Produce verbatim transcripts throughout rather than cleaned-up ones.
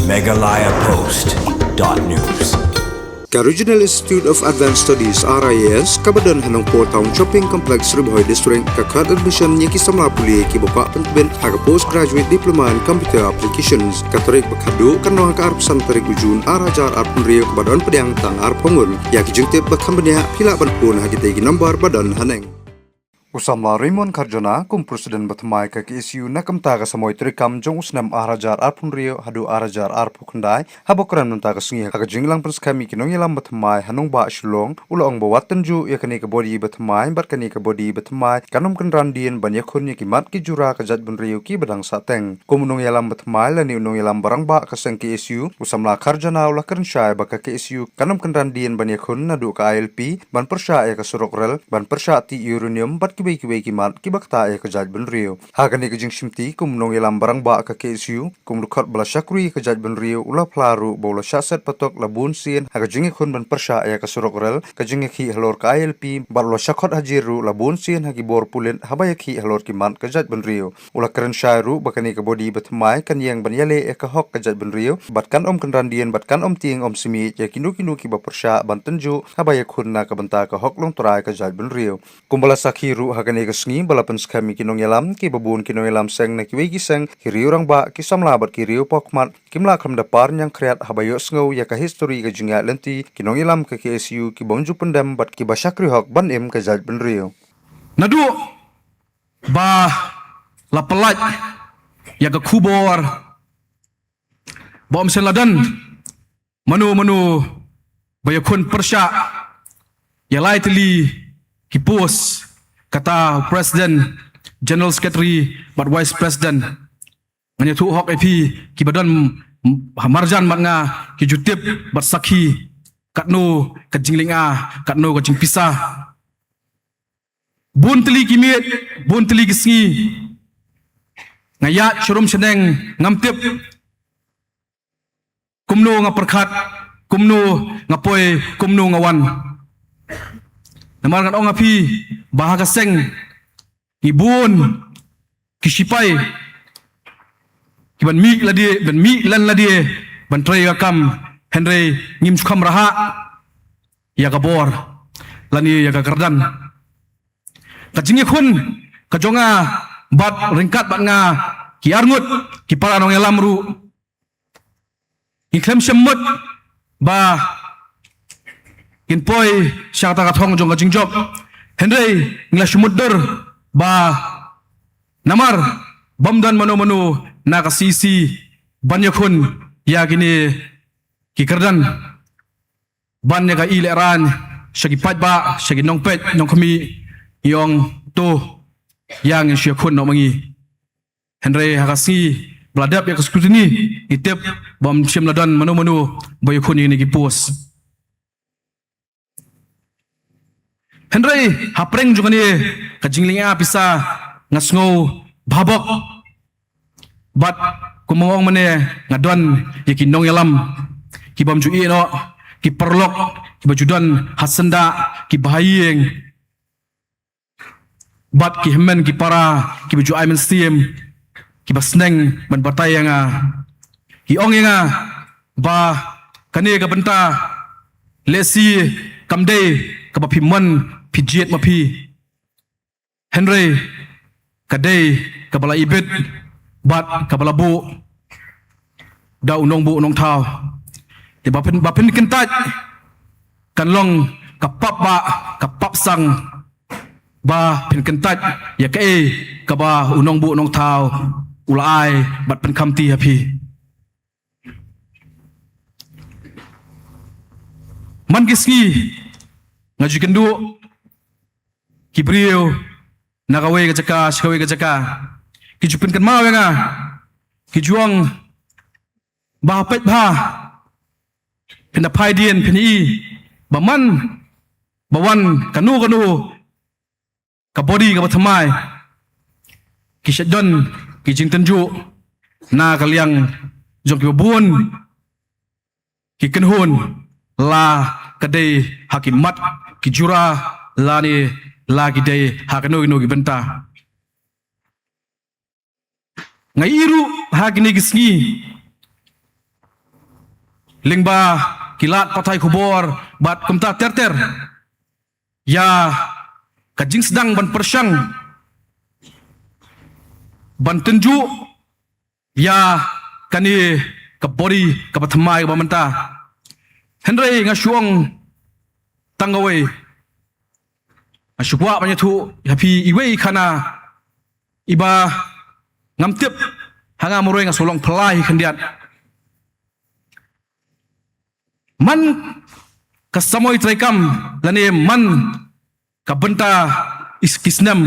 Meghalaya Post dot news. Ka Regional Institute of Advanced Studies, R I A S, kaba don ha Nongpoh Town Shopping Complex, Ri Bhoi District, ka khot admission ïa ki samla pule kiba kwah pyntbit ha ka Postgraduate Diploma in Computer Applications. Ka tarik ba khatduh kan long ha ka arphew san tarik u Jun ar hajar arphew hynriew, kaba don pdiang tang arphew ngut. Ïa ki jingtip ba kham bniah phi lah ban phone ha kitei ki number ba don haneng. U samla Raymond Kharjona kum president ba thymmai ka K S U na ka bynta ka samoi treikam jong u snem ar hajar arphew hynriew haduh ar hajar arphew khyndai, haba kren mynta ka sngi ha ka jingïalang pynskhem ïa ki nongïalam ba thymmai ha nongbah Shillong, u la ong ba wat tynjuh ïa kane ka body ba thymmai bad kane ka body ba thymmai kan ym kynran dien ban ïakhun ïa ki mat ki jura ka jaitbynriew kiba dang sahteng. Kum u nongïalam ba thymmai lane u nongïalam ba rangbah ka seng K S U, u samla Kharjona u la kren shai ba ka K S U kan ym kynran dien ban ïakhun naduh ka I L P, ban pyrshah ïa ka surok rel, ban pyrshah tih uranium bad kiwei kiwei ki mat kiba ktah ïa ka jaitbynriew. Ha kane ka jingshimti, kum u nongïalam ba rangbah ka K S U, kum u dkhot ba la shakri ïa ka jaitbynriew, u la phla ruh ba u la shah set patok la bun sien ha ka jingïakhun ban pyrshah ïa ka surok rel, ka jingïakhih halor ka I L P, bad u la shah khot hajir ruh la bun sien ha ki bor pulit haba ïakhih halor ki mat ka jaitbynriew. U la kren shai ruh ba kane ka body ba thymmai kan ïeng ban ïaleh ïa ka hok ka jaitbynriew, bad kan ym kynran dien bad kan ym tieng ym smiej ïa kino kino kiba pyrshah ban tynjuh haba ïakhun na ka bynta ka hok longtrai ka jaitbynriew. Kumba la sakhi ruh ha kane ka sngi ba la pynskhem ïa ki nongïalam, kiba bun ki nongïalam seng na kiwei ki seng, ki riew rangbah, ki samla bad ki riew paw khmat kim lah khlem da par ñiangkhriat haba ïohsngew ïa ka histori ka jingïaid lynti ki nongïalam ka K S U kibym ju pyndem bad kiba shakri hok ban im ka jaitbynriew. Naduh ba la pyllait ïa ka khubor ba ym shym la don mano mano ba ïakhun pyrshah ïa lai tylli ki post, kata u president, general secretary bad vice president. Ngan ïathuh hok ïa phi kiba don ha marjan bad nga ki ju tip bad sakhi katno ka jinglynga, katno ka jingpisa. Bun tylli ki miet, bun tylli ki sngi nga ïaid sharum shaneng, ngam tip kumno nga pyrkhat, kumno nga poi, kumno nga wan. Namar ngan ong ha phi ba ha ka seng ngi bun ki shipai kiban mih lade, ban mih lan lade ban trei ka kam, hynrei ngim ju kham rhah ïa ka bor lane ïa ka kyrdan. Ka jingïakhun ka jong nga bad ryngkat bad nga ki arngut ki para nongïalam ruh, ngi khlem shym mut ba ngin poi sha kata ka thong jong ka jingjop. Hynrei ngi la shu mutdur ba namar bym don mano mano na ka C C ban ïakhun ïa kine ki kyrdan ban ïa ka ïalehrain sha ki paidbah, sha ki nongpeit nongkhmih, ngi ong to ïa ngin shu ïakhun noh ma ngi. Hynrei ha ka sngi ba la dep ïa ka scrutiny, ngi tip ba ym shym la don mano mano ba ïakhun ïa kine ki post. Hynrei hapdeng jong kane ka jinglynga pisa nga sngew bha bok. Bad kum nga ong mynne, nga don ïa ki nongïalam ki bym ju ïehnoh, ki paralok kiba ju don ha syndah, kiba ha ïing, bad ki hynmen ki para kiba ju ai mynsiem, kiba sneng ban batai ïa nga, ki ong ïa nga ba kane ka bynta lehse kam dei kaba phi mon phi jied ma phi, hynrei ka dei kaba la ibit bad kaba la buh da u nongbuh nongthaw. Te ba phin, ba phin kyntait kan long ka pap bah, ka pap sang, ba phin kyntait ïa kaei kaba u nongbuh nongthaw u la ai bad pynkhamti ha phi. Man ki sngi nga ju kynduh ki briew na kawei ka jaka sha kawei ka jaka, ki ju pynkynmaw ïa nga, ki ju ong ba peit bha, phin da phai dien phin i ba man ba wan kano kano ka body kaba thymmai, ki shait don ki jingtynjuh na ka liang jong kiba bun ki kynhun, la ka dei ha ki mat ki jura lane la ki dei ha kano kano ki bynta. Nga ïohi ruh ha kine ki sngi lyngba ki lad pathai khubor bad kumta ter ter ïa ka jingsdang ban pyrshang ban tynjuh ïa kane ka body kaba thymmai kaba mynta. Hynrei nga shu ong tang kawei, nga shu kwah ban ïathuh ïa phi iwei i khana iba ngam tip ha nga marwei nga shu long phylla hi khyndiat. Man ka samoi treikam lane man ka bynta is ki snem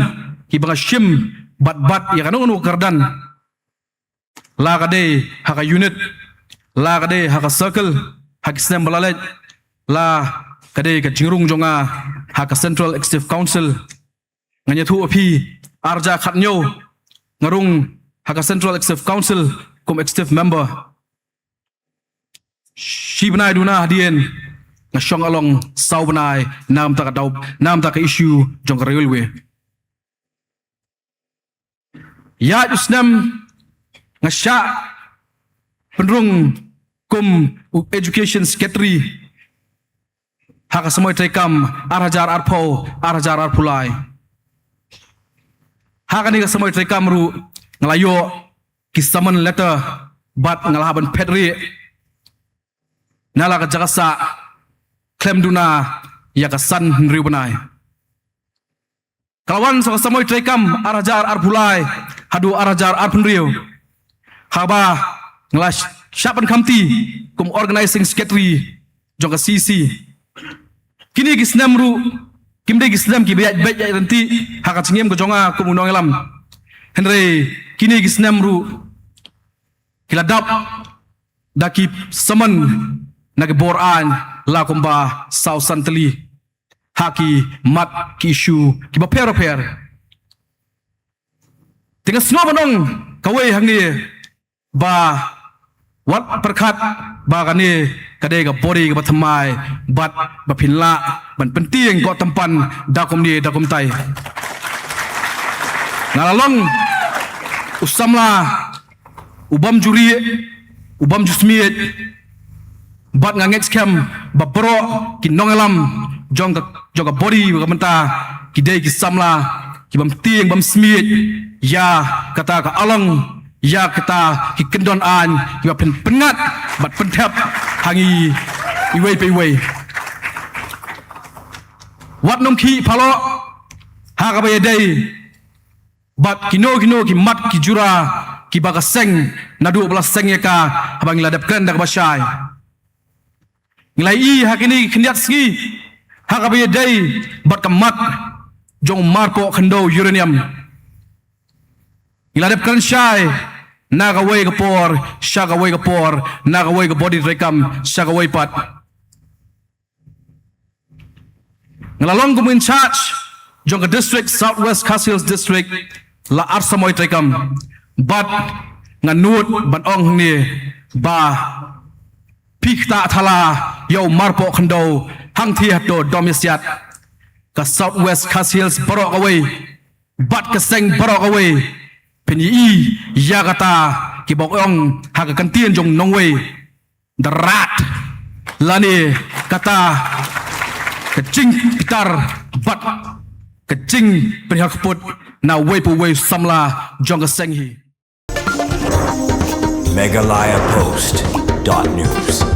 kiba nga shim bad bat ïa kano kano ka kyrdan, la ka dei ha ka unit, la ka dei ha ka circle ha ki snem ba la leit, la ka dei ka jingrung jong nga ha ka Central Executive Council. Ngan ïathuh ïa phi, ar hajar khatñiew nga rung ha ka Central Executive Council kum executive member. Shi bnai duna hadien nga shong along saw bnai namar ka daw, namar ka issue jong ka railway. Ïa u snem nga shah pynrung kum u education secretary ha ka samoi treikam ar hajar arphew, ar hajar arphew lai. Ha kane ka samoi treikam ruh nga la ïoh ki summon letter bad nga la hap ban phet rieh na la ka jaka sah khlem duna ïa ka san hynriew bnai. Ka la wan sa ka samoi treikam ar hajar arphew lai haduh ar hajar arphew hynriew, haba nga la sh-, shah ban khamti kum organizing secretary jong ka C E C. Kine ki snem ruh kim dei ki snem kiba ïaid beit ïaid ryntih ha ka jingim ka jong nga kum u nongïalam. Hynrei kine ki snem ruh ki la dap da ki summon na ki bor aiñ la kumba saw san tylli ha ki mat ki issue kiba pher pher. Te nga sngewbha ban ong kawei hangne ba wat pyrkhat ba kane ka dei ka body kaba thymmai bad ba phin lah ban pyntieng ko tympan da kumne da kumtai. Nga la long u samla u bym ju rieh, u bym ju smiej, bad nga ngeit skhem ba baroh ki nongïalam jong ka, jong ka body ka mynta ki dei ki samla ki bym tieng bym smiej ïa kata ka along, ïa kita ki kyndon aiñ kiba pyn-, pynngat bad pynthep ha ngi iwei pa iwei. Wat nym khih paloh ha kaba ïadei bad kino kino ki mat ki jura kiba ka seng naduh ba la seng ïa ka haba ngi la dep kren da kaba shai. Ngi la ïohi ha kine ki khyndiat sngi ha kaba ïadei bad ka mat jong u marpoh khyndew uranium. Ngi la dep kren shai na kawei ka por sha kawei ka por, na kawei ka body treikam sha kawei pat. Nga la long kum in charge jong ka district, South West Khasi Hills District, la ar samoi treikam. Bad nga nud ban ong hangne ba phi ktah thala ïa u marpoh khyndew hangthie hato dom ïa siat. Ka South West Khasi Hills baroh kawei bad ka seng baroh kawei phin ïohi ïa kata kiba ong ha ka kyntien jong nongwei, the rat, lane kata ka jingbitar bad ka jingpynhiar kput na uwei pa uwei u samla jong ka seng hi. Meghalaya Post dot news.